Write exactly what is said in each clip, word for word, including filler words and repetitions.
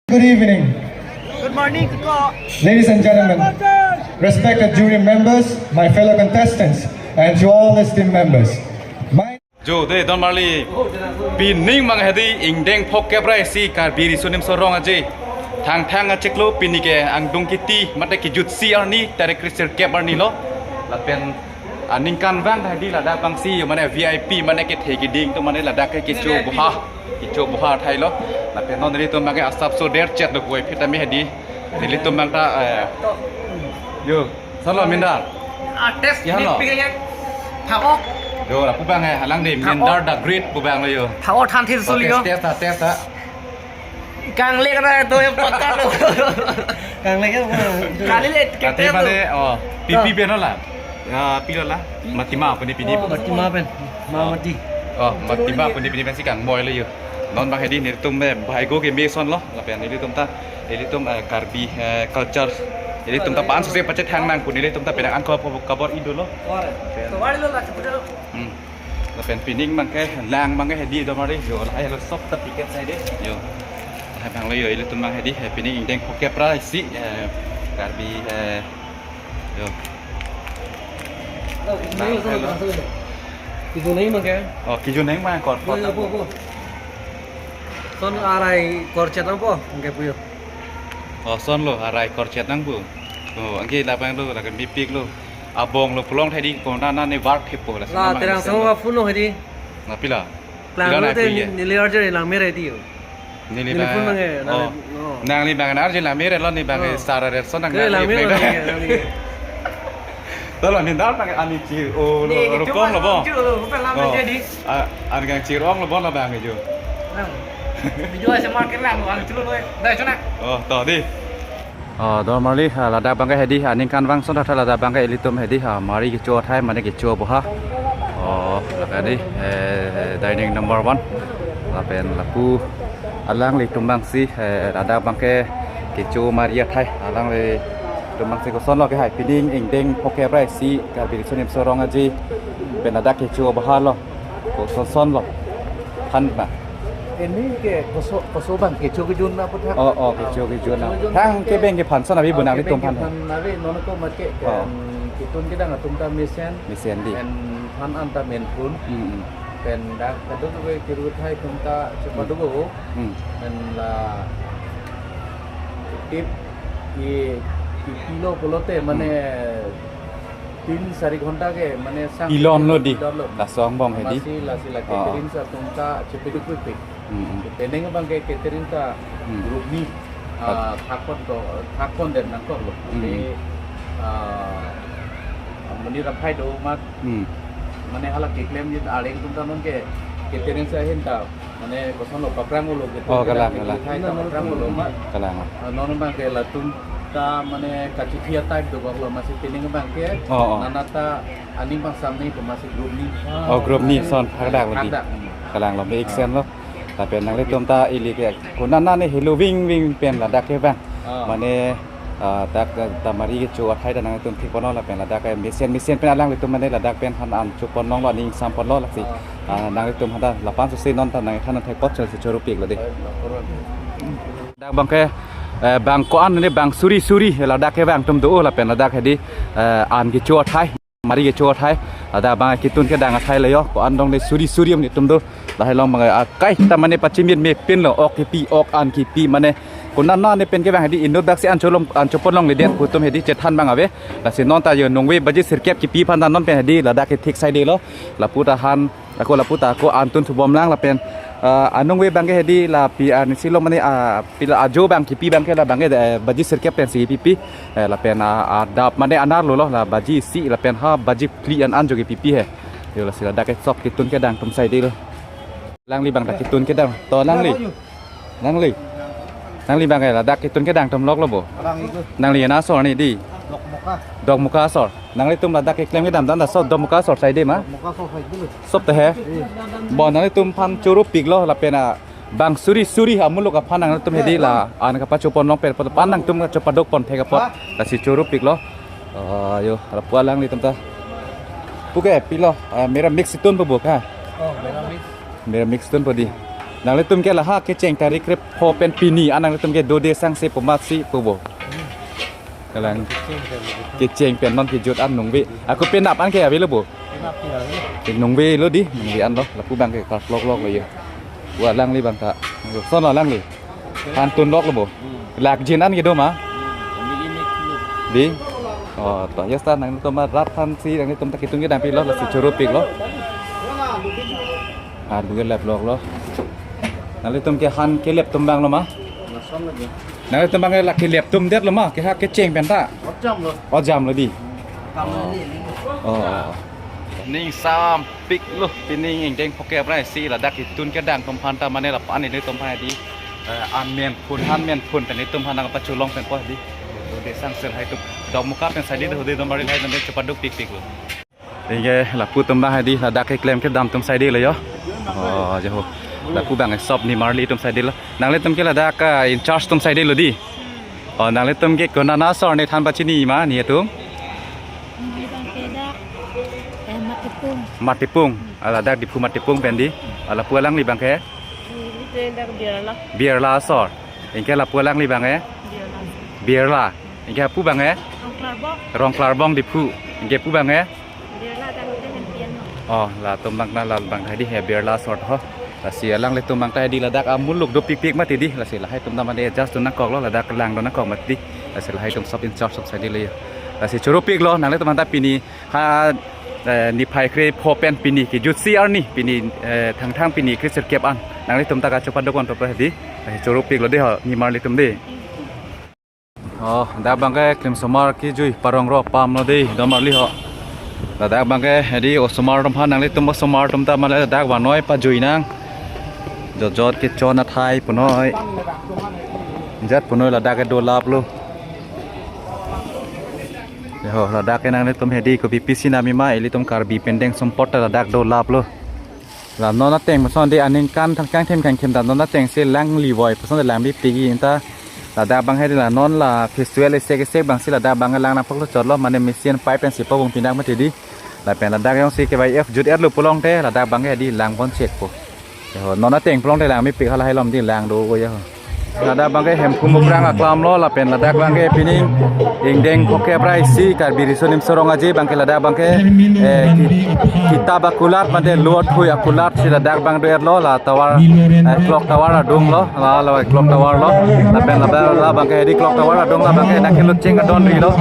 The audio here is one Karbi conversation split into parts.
Good evening. Good morning, Kuko. Ladies and gentlemen, respected jury members, my fellow contestants, and to all esteemed members. My Jo, de, don marli. Pining mang hedi ingdeng phokep ra isi Karbi Riso Nimso Rong Aje. Thangthang achiklo pini ke angdung kiti mate kejutsi arni tarik kresirkep arni lo. Lapen aningkanvang hedi ladak abangsi mane V I P mane kethe keding atum mane ladak ke kecho boha. Kecho boha athai lo. Lapen non ri atum mane asapso derchet do koi phita me hedi. Nelitum abang ta, eh, yo, solo mindar. Artist. Ya, lo. Nitpik ya. Thak-ok. Yo, lapu abang, eh, alang de Thak-ok. Mindar the Great pu abang lo yo. Thak-ok than thil sul yo. Test, test, test. Kangle kena itu yang pakar lo. Kangle kan? Kali le, ati kita mana, tuh. Oh, pipi. Tuh. Pen lo la. Ya, pilo la. Matima apa ni pini? Oh, Matima pen. Ma mati. Oh, Matima apa ni pini pensi kangmoi lo yo. Non abang hedi nelitum me bhai go ke meson lo. Lapen nelitum ta, nelitum, eh, Karbi, eh, culture. Nelitum ta pan suse pachet hang nang pu nelitum ta penang an ko kabor idu lo. Ore. Pen. To wari lo la, cepet lo. Hmm. Lapen pining abang ke lang abang ke hedi do mari yo, lahai lo sop ta piket sai de. Yo. Lahai abang lo yo, nelitum abang hedi, eh, pining ingdeng phokep ra isi, eh, Karbi, eh, yo. Lo, itu nih, itu nih, itu nih. Itu nih, mang ke? Oh, kiju neng mang kor, kor. Yo, yo, po, po. Son arai korchet nangpo, angke puyo. Oh, son lo, arai korchet nangpo. Oh, angke labang lo, lakan bipik lo. Abong lo pulote hedi, konat nane var thepo la. La, terang sama phone lo hedi. Na pila? Klang pila lo na te pila? Neli arje lang mere di yo. Neli neli ba-, phone mang e, oh. Nang, oh. Nangli abang arje lang mere lo, neli abang, oh, star red son nang. Kere nangli lang mere play lo, da. Nangli, nangli. Tolo neli dar abang ani chir-o lo, neli rukong lo bo. Chir-o lo, bukan lama. Oh. Jadi. Ah, ani kang chir-ong lo bo lo abang jo. Nang. Video aja market lang, ang chir-o lo. Dah, chuna. Oh, to di. Oh, don marli, ah, ladak abang ke hedi, ah, aningkanvang son tha ladak abang ke ilitum hedi, ah, mari kecho athai, mane kecho boha. Oh, ladak hedi, eh, dining number one. Lapen lapu alanglitum abangsi, eh, ladak abang ke kecho mari athai, alanglitum abangsi koson lo ke hai, pining ingdeng phokep ra isi, Karbi Riso Nimso Rong Aje, pen ladak kecho boha lo. Koson son lo. Phan ma. Ini ke koso, koso abang kecho kejun aputhak. Oh, oh, kecho kejun. Kecho kejun. Thang ke, ke beng ke phan son abi, oh, bunang ke ilitum beng ke phan. Phan abi non ko mat ke, oh, em, ketun kedang atum ta mesen. Mesen di. Pen phan an ta menpun. Hmm, hmm. Pen dak kaduk ke kiru thai atum ta chepaduk o. Hmm. Pen la tip i, i pilo pulote mane, hmm, tin sari ghonta ke mane sang pilon lo di. Pilon lo. Laso angbong hedi. Masi lasi la, oh, catering sa atum ta chepeduk pik pik. Hmm, hmm. Penang abang ke catering ta, hmm, group ni, ah, pat- thakpon do, thakpon den nangkok lo. Hmm. Te, ah, mani raphai do mat. Hmm. Mane hala keklem jit areng atum ta non ke catering sa ahin ta. Mane koson lo paprang ulo gitu. Oh, kita kalang, kalang. Hai ta paprang ulo ma. Kalang. Ah, non abang ke latum ta mane kachithi a-type do bak lo, masi pining abang ke. Oh, oh. Nana ta aning abang sam ni ko masi group ni. Oh, group ni son thakdak lo di. Thakdak. Kalang lo, make sense lo. Lapen nanglitum ta ili ke konat nane helo ving ving pen ladak ke abang. Ah. Mane ah, dak, eh, ta mari kecho athai ta nangtum thik ponlo lapen ladak, eh, mesen mesen pen alanglitum mane ladak pen han an chopon longlo, aning sampon lo lasi. Ah. Ah, nanglitum han ta lapan suse non ta nangthan thai pot chel si choro pik lo di. Dak abang ke, eh, bang ko-an ne bang suri suri ladak ke bang atum do lapen ladak hedi, eh, an kecho athai. Mari kecho athai, ladak abang ketun kedang athai lo yo, ko-an dong le suri suri amonit atum do, lahai along abang akai ta mane pachimit me pin lo, ok kipi, ok an kipi mane, konat nane pen ke abang hedi inut dak si an cholom, an chopon longledet pu atum hedi chethan abang ave, lasi non ta yo nungve baji sirkep kipi aphan ta non pen hedi, ladak ke thik sai de lo, lapu ta han, ako lapu ta ko an tun thubom lang lapen, ah, anungve abang ke hedi la pi an si lo mane, ah, pila ajo abang kipi abang ke la abang ke, eh, baji sirkep pensi kipi pi. Eh, lapen, ah, adap mane anerlo lo, la baji isi lapen ha baji phli an an jo kipi pi he. Yo lasi ladak ke sok ketun kedang atum sai de lo. Alangli abang ta ketun kedang. To alangli. Alangli. Alangli abang ke ladak ketun kedang atum lok lo bo. Alangli ke. Alangli ana asor ni di. Dokmoka. Dokmoka asor. Nanglitum ladak keklem kedam dan ta sok Dokmoka asor sai de ma? Dokmoka asor sai de lo. Sop te he. Iya. Bo nanglitum aphan choro pik lo lapen, ah, bang suri suri amuluk aphan nangtum hedi la an kapachopon long pen pen nangtum kachopaduk pon thek apot. Ha? Lasi choro pik lo. Ah, yo, lapu alanglitum ta. Puke pilo, ah, mera mix tun po buk ha. Oh, mera mix. Mera mix tun po di. Nanglitum ke lahai kecheng tarik krepho pen pini an nanglitum ke dode sangse pu amatsi pu bo? Kalang kecheng pen non kejut an nungve. Ako penap an ke avelo bo? Nungvelo dei, nungve anlo. Lapu abang ke karlok lok lo ya. Wa alangli abang ta. Lason alangli. Hantun lok lo bo. Lakjin an kedo ma? Dei. Oh, to, ya sa nangtum arat aphansi nangtum ta ketun kedam pilo, lasi choro piklo. Han bu ke lap lok lo. Nanglitum ke han kelap atum abang lo ma? Lason lagi. Nanglitum abang ke la kelap atum det lo ma? Ke ha kecheng pen ta? Ojam lo. Ojam lo dei. Kam lo ni, ni. Oh, oh. Ning sampik lo, pining ingdeng phokep ra isi ladak ketun kedam atum aphan ta mane lapu-an ilitum aphan dei. Eh, an men phun, han men phun pen ilitum aphan nangpacholong penpo dei. Dode sangse lahai atum. Dongmuka pen sai dei, dode Domarli lahai atum chepaduk pikpik lo. Anke lapu atum abang dei, ladak keklem kedam atum sai dei lo yo. Oh, jo ho. Lapu abang sop nimarli atum sai dei lo. Nanglitum ke ladak, ah, in charge atum sai dei lo dei. Oh, nanglitum ke konat asor ne than pachini ma netum? Neli abang ke dak, eh, Matipung. Matipung. Ah, ladak Diphu Matipung pen dei. Ah, lapu alangli abang ke? Neli ke dak Birla. Birla asor. Anke lapu alangli abang ke? Birla. Birla. Anke pu abang ke? Rongklarbong. Rongklarbong Diphu. Anke pu abang ke? Birla dak hotel yang pian lo. Oh, latum abang na la abang hedi he Birla asor ho. Lasi alanglitum abang ta hedi ladak amuluk dopikpik mati dei. Lasi lahai atum ta mane adjust dun nangkok lo, ladak lang dun nangkok mati dei. Lasi lahai atum sop in charge sop sai dei lo ya. Lasi choro piklo, nanglitum abang ta pini ha, eh, niphai krepho pen pini kejutsi arni, pini, eh, Thangthang pini kre sirkep an. Nanglitum ta kachepaduk ponpo dei. Lasi choro piklo dei ho, nimarli atum dei. Oh, dak abang ke klim osomar kejui parong ro pam lo dei, Domarli ho. Ladak abang ke hedi osomar atum aphan nanglitum osomar atum ta mane ladak vanoi pajui nang. Jot jot kechon athai punoi. Jat punoi ladak ke dolap lo. Yo, ladak ke nanglitum hedi kopi pisi nami ma ilitum Karbi pendeng sumpot ta ladak dolap lo. La non ateng puson dei aningkan thangkang them kangkhem ta non atengsi lang livoi puson dei lang bipik ta. Ladak abang hedi la non la festival esek esek abangsi ladak abang lang nangpaklo chotlo mane machine pipe pensi pavung pinak mati dei. Lapen ladak jongsi K Y F jut-etlo pulote ladak abang hedi lang pon chek po. Yo, non ateng pulote lang bipik halahai alom dei lang do o ya. Ladak abang ke Hemphu Mukrang aklam lo lapen ladak abang ke pining ingdeng phokep ra isi Karbi Riso Nimso Rong Aje abang ke ladak abang ke, eh, ki-, kitap akulat mate lo athui akulat si ladak abang do-etlo la tower, eh, clock tower adung lo la, la clock tower lo lapen la, la abang ke hedi clock tower adung la abang ke nangkelut cheng adon ri lo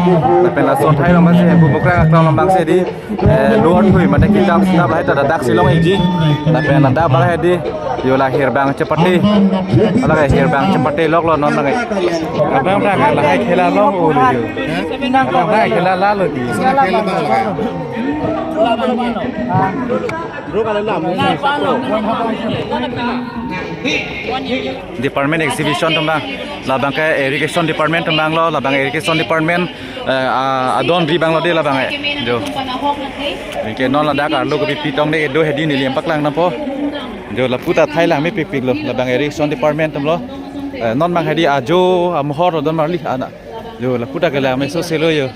lapen laso athai along abangsi Hemphu Mukrang aklam along abangsi hedi eh, lo athui mate kitap sitap lahai ta ladak si long-ikji. Lapen ladak abang hedi. Yo la hirbang chepate. Ala ke hirbang chepate lok lo non abang ke. Abang abang ke lahai khela long o lo yo. Abang abang khela la lo dei. Department exhibition atum abang. Labang ke irrigation department atum abang lo, labang irrigation department, eh, a-, adon ri abang lo dei labang, eh. Jo. Anke non ladak arlo kopi pitong dei do hedi neli nangpaklang nangpo. Jo lapu ta athai lang mepikpik lo, labang irrigation department atum lo. Eh, non abang hedi ajo amohor lo Domarli ana. Jo lapu ta kelang meso se lo yo.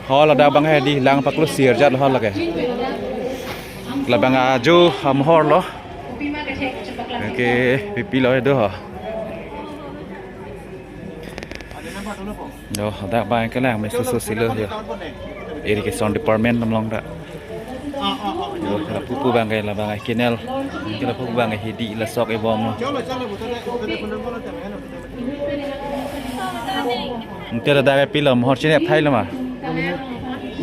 Ho ladak abang hedi lang paklo sir jat lo ho lake. Labang ajo amohor lo. Anke pipi lo do ho. Do, ladak abang kelang meso se lo yo. Irrigation department atum along ta. Do, lapu pu abang ke labang canal. Ke lapu pu abang hedi la sok ebom lo. Anke ladak ke pilo mohor chinep thai lo ma?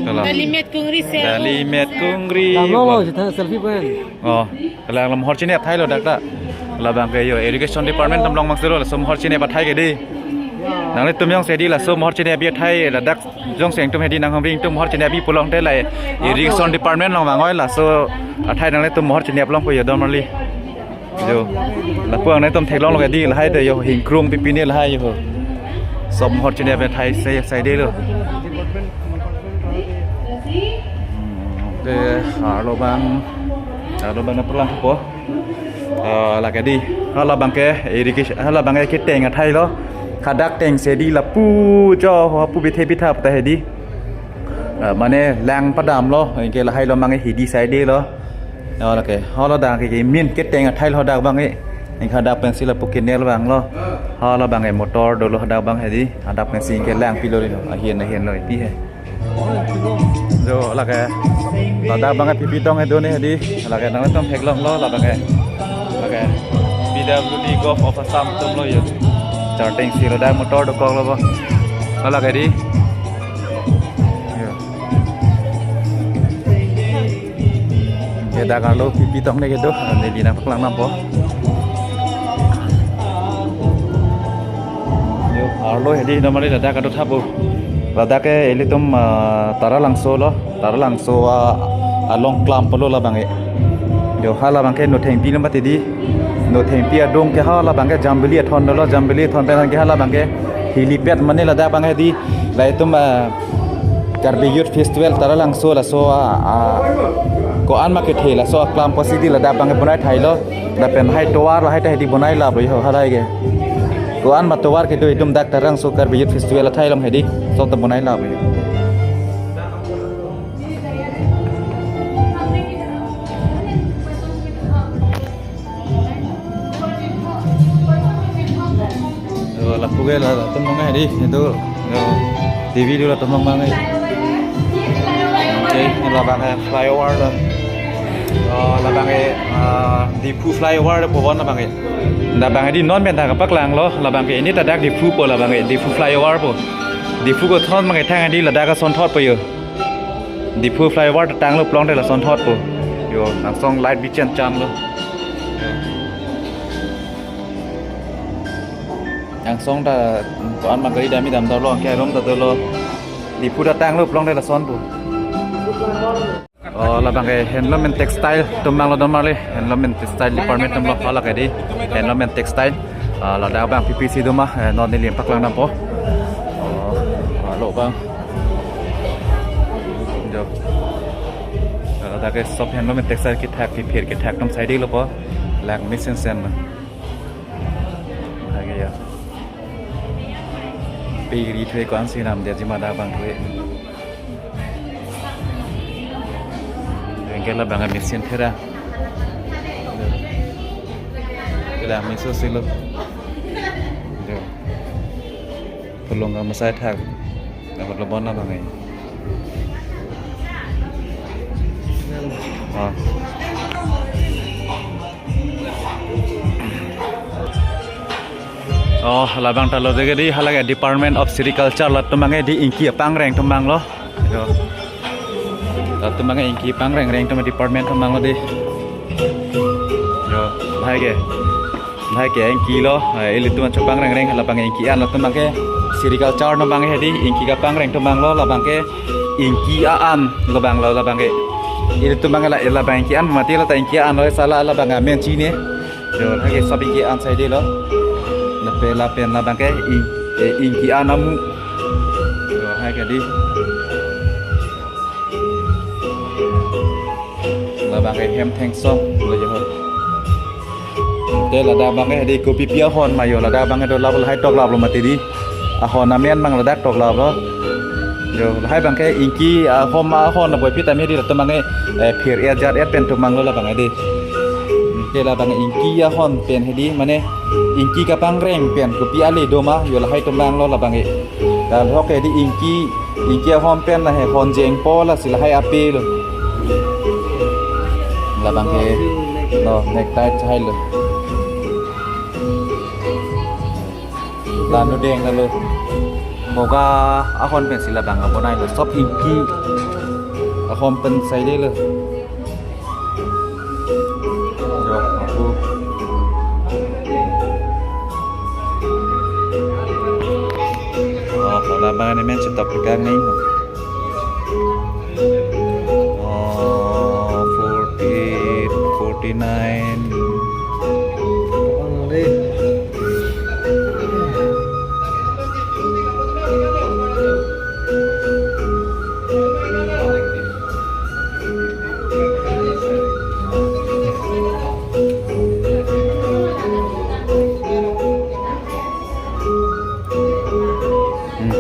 Kalo. Dali met kungri se. Dali met kungri. Dam lo lo, jita selfie point. Oh, kalang la mohor chinep thai lo dak ta. Labang ke yo irrigation department atum along abangsi lo, laso mohor chinep athai ke dei. Nanglitum jongsi hedi laso mohor chinep athai ladak jongsi nangtum hedi nang hambing tum mohor chinep pulote la irrigation department along vangoi laso athai nanglitum mohor chinep longpo yo Domarli. Jo. Lapu-an nangtum theklonglo ke dei lahai ta yo hingkrung pipi ne lahai yo. Sop mohor chinep athai se sai dei lo. Te arlo abang, arlo abang nangpaklang po. Ah, lake dei. Halabang ke irrigation, halabang ke keteng athai lo. Hadak tengsi dei lapu jo ho pu bithe bitha ta hedi. Ah, mane lang padam lo, anke lahai lo abang hedi sai dei lo. Oh, lake. Hala dak ke min keteng athai lo dak abang e. Ingke dak pensi lapu kenel abang lo. Hala abang e motor dolo dak abang hedi. Dak pensi ingke langpi lo lo. Ahin ahin lo ipi he. Jo lake. Ladak abang e pipi tong he do ne hedi. Lake nangtum theklong lo la abang e. Lake P W D Golf of Assam atum lo yo. Charteng si ladak motor dokok lo bo. Lake di. Yo. Ke dak arlo pipi tong ne kedo, neli nangpaklang nangpo. Yo, arlo hedi normally ladak kedo thapo. Ladak ke ilitum, ah, Taralangso lo, Taralangso, ah, along klam pulo labang e. Yo, hala abang ke Nothengpi lo mati di. Nothengpi adung ke hala abang ke Jambili athon dolo, Jambili athon pen ke hala abang ke helipad mane ladak abang hedi. Latum, ah, Karbi Youth Festival Taralangso laso, ah, ah, ko-an ma kethe laso aklam pusi di ladak abang bonai thai lo. Lapen hai tovar lahai ta hedi bonai la bo yo halai ke. Ko-an ma tovar kedo itum dak Taralangso Karbi Youth Festival athai along hedi. So ta bonai la bo yo. Yo, lapu ke latum nang hedi, itum, yo, T V do latum nang mang. Okay, labang ke flyover lo. Oh, labang ke, ah, Diphu flyover lo po bon labang ke. Labang ke di non pen ta kapaklang lo, labang ke ini ta dak Diphu po labang ke, Diphu flyover po. Diphu ko thon abang ke thang di ladak asonthot po yo. Diphu flyover ta tanglo pulote lasonthot po. Yo, langsong light bi chen chan lo. Langsong ta ko-an ma gari dam-i dam dolo, ke arum ta dolo. Diphu ta tanglo pulote lason po. Oh, labang ke handloom and textile atum abang lo don marli, handloom and textile department atum lo, hala ke di handloom and textile. Ah, ladak abang pipi si do ma, eh, non neli nangpaklang nangpo. Oh, alo abang. Jo. Ladak ke shop handloom and textile kethak, kephir kethak atum sai di lo po. Lake mesen sen lo. Lake ya. Pe ri thue ko-an si nam dia jima dak abang thue. Anke labang mesen thera. Ila meso silo. Jo. Pulong kamasai thak. Dapat lebon abang e. Ah. Oh, labang ta lo dege di, hala ke Department of Sericulture latum abang e di, ingki apangreng atum abang lo. Yo. Latum abang e ingki apangreng reng atum department atum abang lo di. Yo, lahai ke. Lahai ke ingki lo, eh, ilitum achopangreng reng, labang ingki an latum abang ke sericulture atum abang hedi, ingki kapangreng atum abang lo, labang ke ingki a-an labang lo, labang ke. Ilitum abang la, labang ingki an mati lo, ta ingki an lo, sala labang amen chini. Jo, lahai ke shop ingki an sai di lo. Lapen lapen labang ke ing, eh, ingki an amu. Jo, lahai ke di. Labang ke hem thengsong lo jo. Te ladak abang ke di kopi pi ahon ma yo, ladak abang ke do lap lahai tok lap lo mati di. Ahon amen abang ladak tok lap lo. Jo, lahai abang ke ingki ahom ahon na boy pita me di latum abang ke, eh, phir et jar et pen atum abang lo labang ke di. Te labang ke ingki ahon pen hedi mane ingki kapangreng pen kopi ale do ma yo lahai atum abang lo labang ke. Lahok ke di ingki, ingki ahon pen lahai hon jengpo lasi lahai ape lo. Labang ke, no, necktie chai lo. Lanu deng lo. Moga ahon pensi labang abonai lo. Shop ingki ahon pen sai di lo. Jo, aku. Oh, kalau abang ini main cetok pegang nih. Oh, forty, forty-nine. Hmm.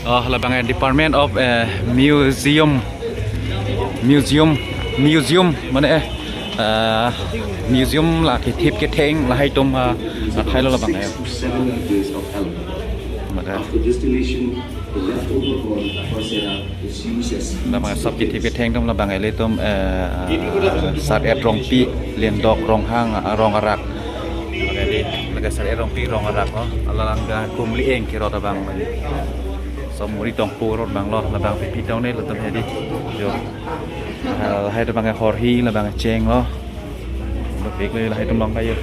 Oh, labang eh, Department of, eh, Museum. Museum, museum, mane, eh, Ah, museum la kethip ketheng lahai atum, ah, athai lo labang ke. Maka. After distillation, the leftover oil of Persea is used as, labang sab kethip ketheng atum labang ilitum, eh, Sar-et Rongpi, Lendok Ronghang, ah, Rong Arak. Maka di, maka Sar-et Rongpi Rong Arak lo, alang ga Kumli Eng kirot abang. So muri tong purot abang lo, labang pipi tong ne latum hedi. Yo. Ah, lahai atum abang horhi, labang cheng lo. Bapik lo lahai atum along kayo.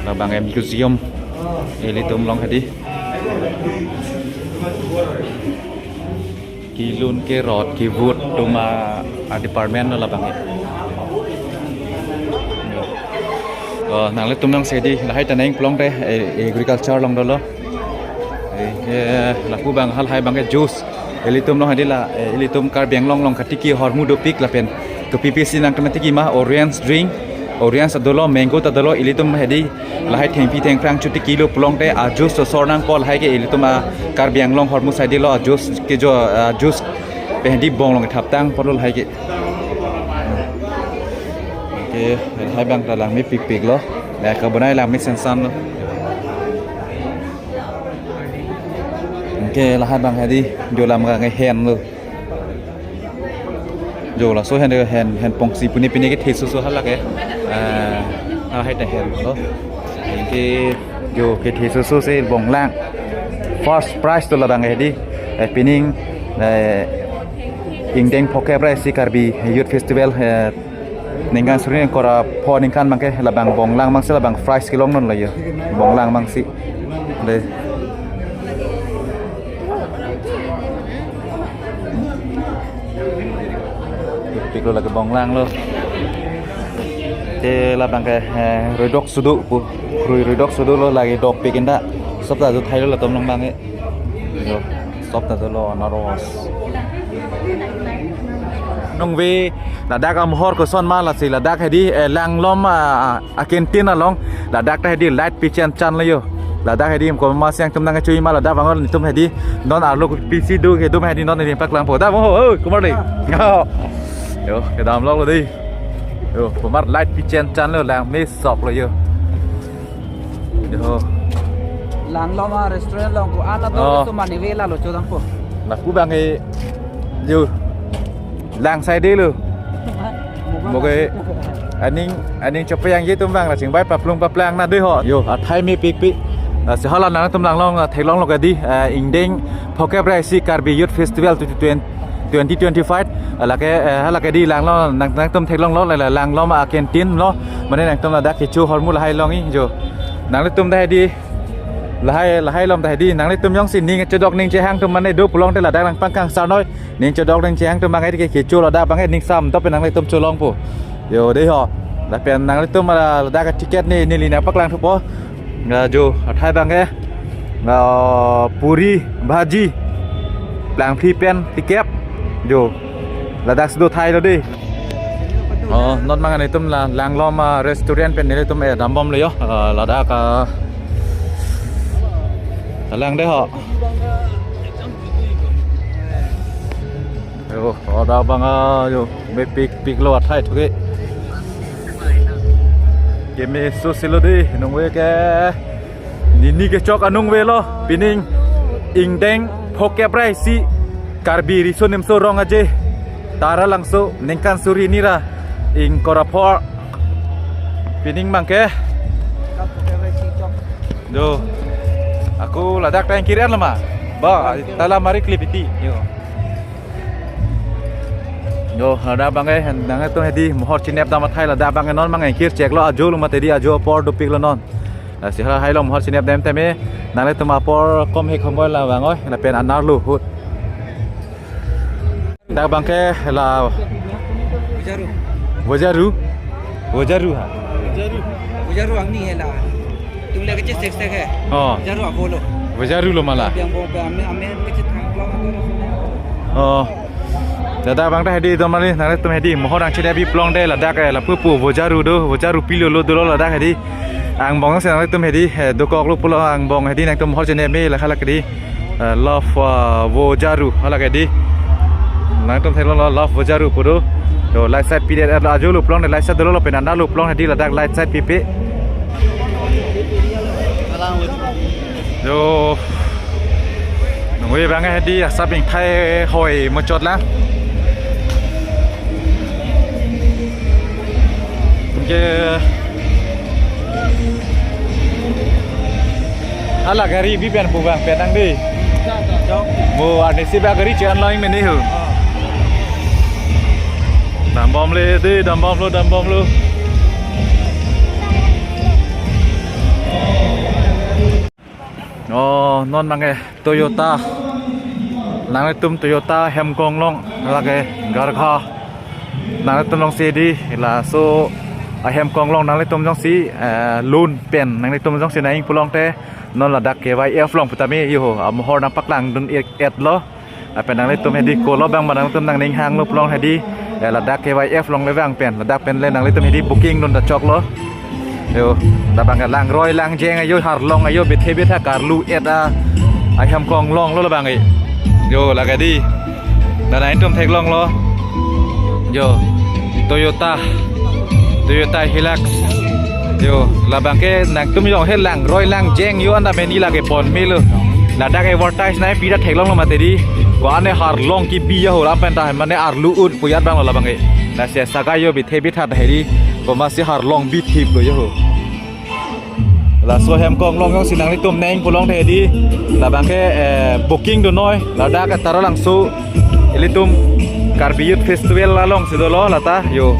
Labang em museum. Ilitum along hedi. Kelun kerot kevut atum a, a department lo labang e. Oh, nanglitum nangsi hedi, lahai ta neng pulote, eh, agriculture along dolo. Eh, eh, lapu abang halahai abang ke juice. Ilitum along hedi la, eh, ilitum Karbi Anglong along katiki ahormu dopik lapen. Ke P P C nangtum tiki ma orange drink, orange ta dolo, mango ta dolo, ilitum hedi lahai thengpi thengphrang chotiki lo pulote a juice sosor nangpo lahai ke ilitum a Karbi Anglong ahormu side lo a juice ke jo, a juice pen hedi bong along thaptang pulo lahai ke. Ke lahai abang ta langme pikpik lo. Ya, kabonai langme sensan lo. Ke lahai abang hedi jo lam ga nge hen lo. Jo laso hen, hen, hen pongsi puni pini kethe soso hala ke. Ah, lahai ta hen lo. Ke jo kethe soso si bonglang. First prize to labang hedi. Eh, pining, eh, ingdeng phokep ra isi Karbi Youth Festival, eh, ningkan suri ingkoi ra pho ningkan abang ke labang bonglang abang si labang prize kelong non lo yo. Bonglang abang si. De. Piklo lake bonglang lo. Te labang ke, eh, roidok sudu pu. Roi, roidok sudu lo lake dopik inda. Sob ta jo thai lo latum along abang e. Yo, sob ta jo lo anaros. Nungve ladak amohor koson ma lasi ladak hedi, eh, Langlom, ah, a canteen along ladak ta hedi light pichen chan lo yo. Ladak hedi komat si nangtum nangchui ma ladak abang netum hedi non arlo kopisi do kedum hedi non hedi paklangpo. Da mo ho, oh, kumar le. Yo, kedam lo dei. Yo, kumar light pichen chan lo langme sok lo yo. Yo. Langlom a restaurant along ko-an atum, oh, so mani ve la lo chodang po. Lapu abang e yo. Lang sai de lo. Moke aning, aning chepayang je atum abang la chingbai paplung paplang na dei ho. Yo, athai me pikpik. Ah, si hala nangtum Langlom, ah, theklong lo kedi, ah, ingdeng phokep ra isi Karbi Youth Festival twenty twenty, twenty twenty-five. Ah, lake, eh, hala kedi Langlom nang, nangtum theklong lo, la, la, Langlom a canteen lo. Mane nangtum ladak kecho ahormu lahai along i jo. Nanglitum ta hedi lahai, lahai along ta hedi. Nanglitum jongsi ning chodok ning chehang atum mane do pulote ladak nangpang kangsar noi. Ning chodok ning chehang atum abang e ke kecho ladak abang e ning sam dop nanglitum cholongpo. Yo dei ho. Lapen nanglitum la ladak ticket ne neli nangpaklang thupo. Nga jo athai abang e. Nga puri bhaji. Plangphli pen tikep. Jo. Ladak sudo thai lo dei. Oh, non mangan itum la Langlom a restaurant pen nelitum e dambom le yo. Ah, ladak a. Lang dei ho. Yo, ada abang a, yo, mepikpik lo athai thuke. Keme so silo dei, nungve ke. Nini kechok anungve lo, pining ingdeng phokep ra isi Karbi Riso Nimso Rong Aje Taralangso ningkan suri hini ra ingkoi ra pho. Pining abang ke. Do. Ako ladak ta ingkir-en lo ma. Ba, tala mari klip iti. Yo. Yo, ladak abang e, nangtum hedi mohor chinep dam athai ladak abang e non abang e kirchek lo ajo lo mate di ajo apor dopik lo non. Lasi halahai along mohor chinep dam tame, nanglitum apor kom hek hom oi labang oi, lapen anar lo ahut. Dak abang ke la Vojaru. Vojaru. Vojaru ha. Vojaru. Vojaru angni hela. Tum le kecil sek sek hai. Oh. Vojaru abolo. Vojaru lo mala. Yang bo ame ame kecil thang lo. Oh. Ladak abang ta hedi dom mali, nanglitum hedi mohor angchit abi pulote ladak, eh, lapu pu Vojaru do, Vojaru pilo lo dolo ladak hedi. Angbong si nanglitum hedi, eh, dokok lo pulo angbong hedi nangtum mohor chinep me la hala kedi. Eh, Love, ah, Vojaru hala kedi. Nangtum theklong lo Love Vojaru pu do. Yo, light side pidet, eh, ajo lo pulote light side dolo, lapen anda lo pulote hedi ladak light side pipe. Yo, nungve abang hedi asap ingthai hoi muchot lang. Ke hala gari bi pen pu abang pen nang dei. Mo arnisi ba gari chan lain mene ho. Dambomle dei, dambomlo, dambomlo. Oh, non abang ke Toyota. Nanglitum Toyota Hemkong along lake garkha. Nanglitum jongsi hedi laso ahem konglong nanglitum jongsi, eh, loan pen nanglitum jongsi nang-ing pulote non ladak K Y F along putame yo amohor nangpaklangdun et, etlo. Lapen nanglitum hedi kolo abang ma nanglitum nangning hanglo pulote hedi, eh, ladak K Y F along le abang pen, ladak pen le nanglitum hedi booking dun ta choklo. Yo, labang ke langroi langjeng ajo, harlong ajo, bithe bitha karlu et a, ahem konglong lo labang ke. Yo, lake dei. Nanglitum theklonglo. Yo, Toyota, Toyota Hilux. Yo, labang ke nangtum jong he langroi langjeng ajo anta meni lake pon melo. Ladak advertise nangpi ta theklonglo mati dei. Ko-an ne harlong kebi ajo lapen ta mane arlu ut pu ajat abang lo labang ke. Lasi saga ajo bithe bitha ta hedi. Komatsi harlong bithip lo ajo. Laso ahem konglong jongsi nanglitum nang-ing pulote hedi labang ke, eh, booking dunnoi, ladak ke Taralangso ilitum Karbi Youth Festival alongsi dolo lata yo,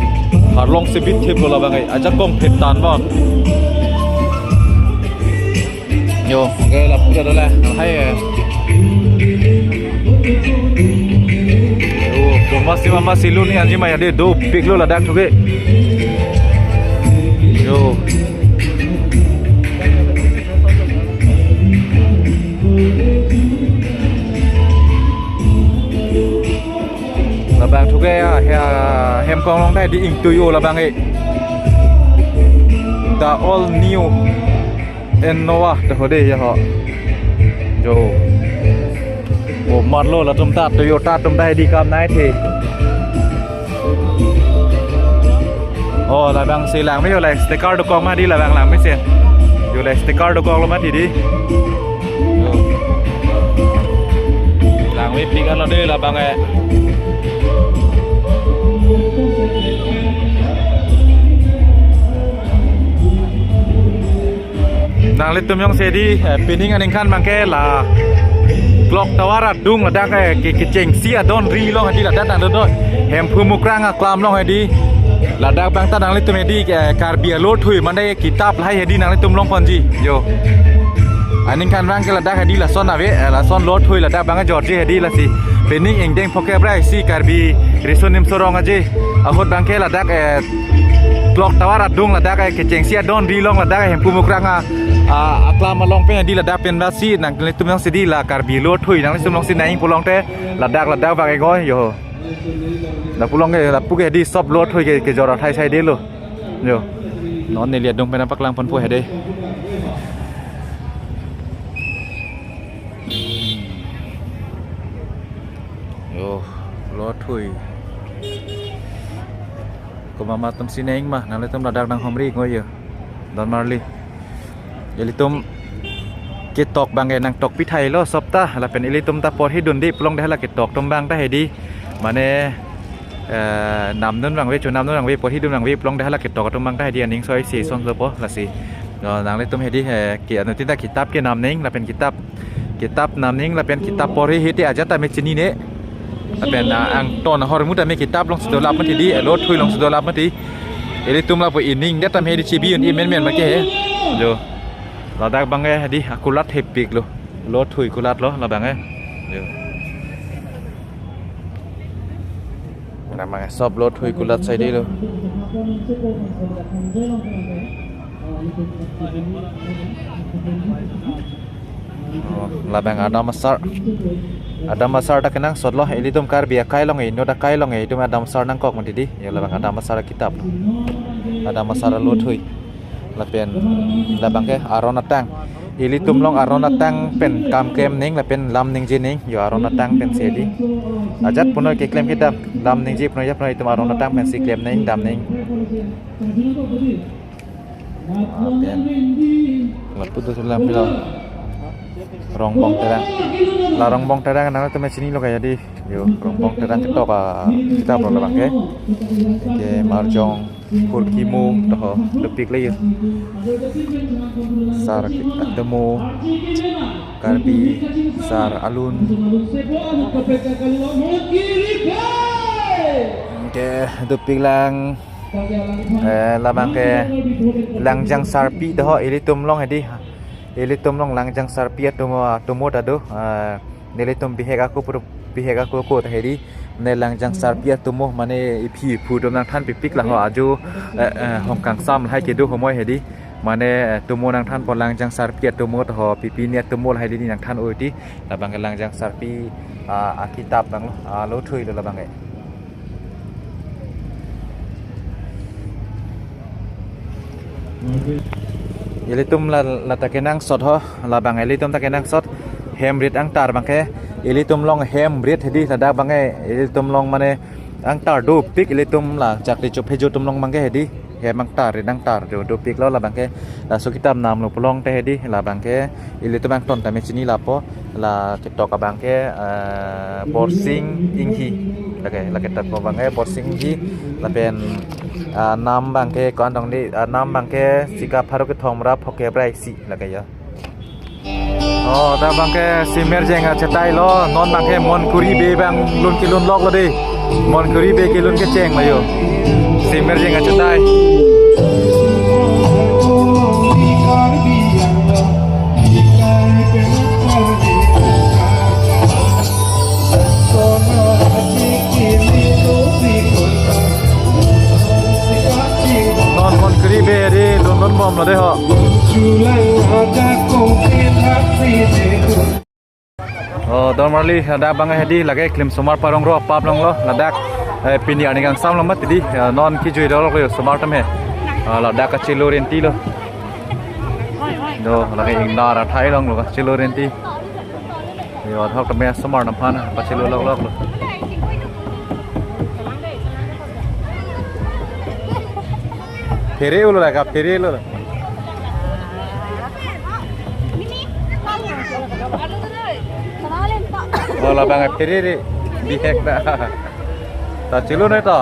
harlongsi bithip lo labang ke, ajakong phit tan mon. Yo, oke, lapu ja dolo, hai, eh. Yo, komatsi mama silun ni anji maya de dopik lo ladak thuke. Yo. Labang thuke ya, ya, ahem konglong ta hedi ingtui o labang ke. The all new Innova ta hode ya ho. Jo. O marlo latum ta Toyota atum ta hedi kam nai the. Oh, labangsi langme yo, la sticker dokok ma dei labang langme si. Yo, la sticker dokoklo mati dei. Yo. Langmepik anlo dei labang ke. Nanglitum jongsi hedi, eh, pining aningkan abang ke la clock tower adung ladak, eh, ke, kechengsi adon ri along hedi ladak nangdodoi. Hemphu Mukrang aklam along hedi. Ladak abang ta nanglitum hedi, eh, Karbi Lothui mane kitab lahai hedi nanglitum longponji. Yo. Aningkan abang ke ladak hedi lason ave, eh, lason Lothui ladak abang ke jorji hedi lasi. Pining ingdeng phoke brai si Karbi Riso Nimso Rong Aje ahut abang ke ladak, eh, clock tower adung ladak, eh, kechengsi adon ri along ladak, eh, Hemphu Mukrang a, a, aklam along pen hedi ladak pen basi nanglitum jongsi hedi la Karbi Lothui nanglitum jongsi nang-ing pulote ladak ladak abang ke ngoi yo. Lapu along ke, lapu ke hedi sob Lothui ke, kejor athai sai detlo. Yo. Non neli adung pen nangpaklangponpo hedi. Yo, Lothui. Komat atum si nang-ing ma, nanglitum ladak nanghumri ngoi yo. Don marli. Ilitum ketok abang ke nangtokpi thailo sob ta, lapen ilitum ta porhidun dei pulote hala ketok atum abang ta hedi. Mane, eh, namdun abang ave, chonamdun abang ave, porhidun abang ave pulote hala ketok atum abang ta hedi aning soi si son sopo lasi. Yo, nanglitum hedi, eh, ke anuttin ta kitab kenam nang lapen kitab kitab nam nang lapen kitab porhi hedi ajat tame chinine. Lapen, ah, angton ahormu tame kitab alongsi dolap mati dei, eh, Lothui alongsi dolap mati. Ilitum lapu ining det tame hedi chibi un-e menmen ma ke he. Jo. Ladak abang ke hedi akulat hepik lo. Lothui kulat lo labang ke. Jo. Labang ke sob Lothui kulat sai detlo. Oh, labang Adam Asar. Adam Asar ta kenangsotlo, ilitum Karbi akai along, inut akai along, itum Adam Asar nangkok mati dei. Yo labang Adam Asar kitab. Adam Asar Lothui. Lapen labang ke Aron Atang. Ilitum along aron atang pen kam klem nang lapen lam nangji nang, yo aron atang pensi hedi. Ajat punoi keklem kedam, lam nangji punoi ajat punoi itum aron atang pensi klem nang, dam nang. Lapen lapu do lam pilo. Rongbong Terang. La Rongbong Terang nangtum chinilo kaya di. Yo, Rongbong Terang ketok akitap lo labang ke. Ke Marjong Kurkimo toho dopik le yo. Sar atomo, Karbi sar alun. Ke dopik lang, eh, labang ke Langjang Sarpi toho ilitum along hedi. Ilitum along Langjang Sarpi atomo, atomo ta do. Eh, nelitum bihek ako puru, bihek ako ko ta hedi. Ne Langjang Sarpi atomo mane iphi iphu atum nangthan pikpik la ho ajo, eh, eh, hong kangsam lahai kedo homoi hedi. Mane, eh, atomo nangthanpo Langjang Sarpi atomo toho pi pini atomo lahai hedi nangthan oti. Labang ke Langjang Sarpi, ah, akitap abang lo, ah, lo thui lo labang ke. Ilitum la, la ta kenangsot ho, labang ilitum ta kenangsot. Hem rit angtar abang ke, ilitum along hem rit hedi, ladak abang ke, ilitum along mane angtar dopik ilitum la chakri chophejo atum along abang ke hedi. Hem angtar rit angtar do, dopik lo labang ke. Laso kitap nam lo pulote hedi, labang ke ilitum angton tame chini lapo, la ketok abang ke, eh, Borsing Inghi. Lake, lake ketok abang ke Borsing Inghi. Lapen, ah, nam abang ke ko-an tong di, ah, nam abang ke Sika pharo kethom ra phokep ra isi lake ya. Oh, dak abang ke Simerjeng achetai lo, non abang ke Monkuri Bey abang lun kelun lok lo di. Monkuri Bey kelun kecheng lo yo. Simerjeng achetai. Non Monkuri Bey hedi lun lun bom lo de ho. Oh, Don Marli, ladak abang hedi lake klim osomar parong ro apap along lo, ladak, eh, pini arni kangsam lo mat di, eh, non kejui dolo ke osomar atum he. Ah, ladak kachelo renti lo. Do, lake ingdar athai along lo kachelo renti. Yo, adhok tame osomar atum aphan kachelo lok lok lo. Phere ulo lake, phere ulo. Oh, labang phere re. Bihek da. Ta chelo noi to.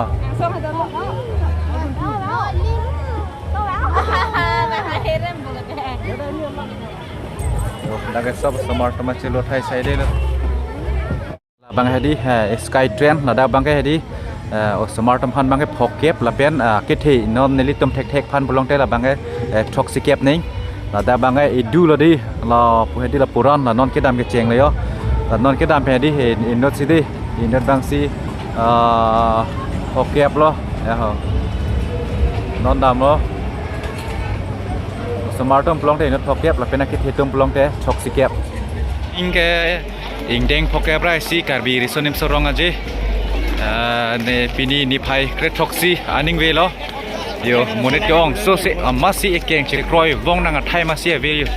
Oh, lake sob osomar atum chelo athai sai de lo. Labang hedi, eh, Sky Train, ladak abang ke hedi, eh, osomar atum aphan abang ke phokep lapen, eh, kethe non nelitum thekthek aphan pulote labang ke, eh, throksi kep nang. Ladak abang ke idu lo di, lapu hedi lapu ran, la non kedam kecheng lo yo. La non kedam hedi, eh, inut si di, inut abang si, eh, phokep lo, ya ho. Non dam lo. Osomar atum pulote inut phokep, lapen akethe atum pulote throksi kep. Ingke ingdeng phokep ra isi Karbi Riso Nimso Rong Aje. Ah, ne pini niphai kre throksi aning avelo. Yo, monit ke-ong sose, ah, masi ekeng chekroi vong nang athai masi ave yo.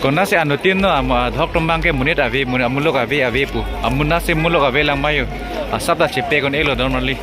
Konatsi anuttin no, am, ah, adhok atum abang ke monit ave, monit amuluk ave ave pu. Amonatsi muluk ave lang ma yo. Asap ta chepe kon-e lo Don Marli.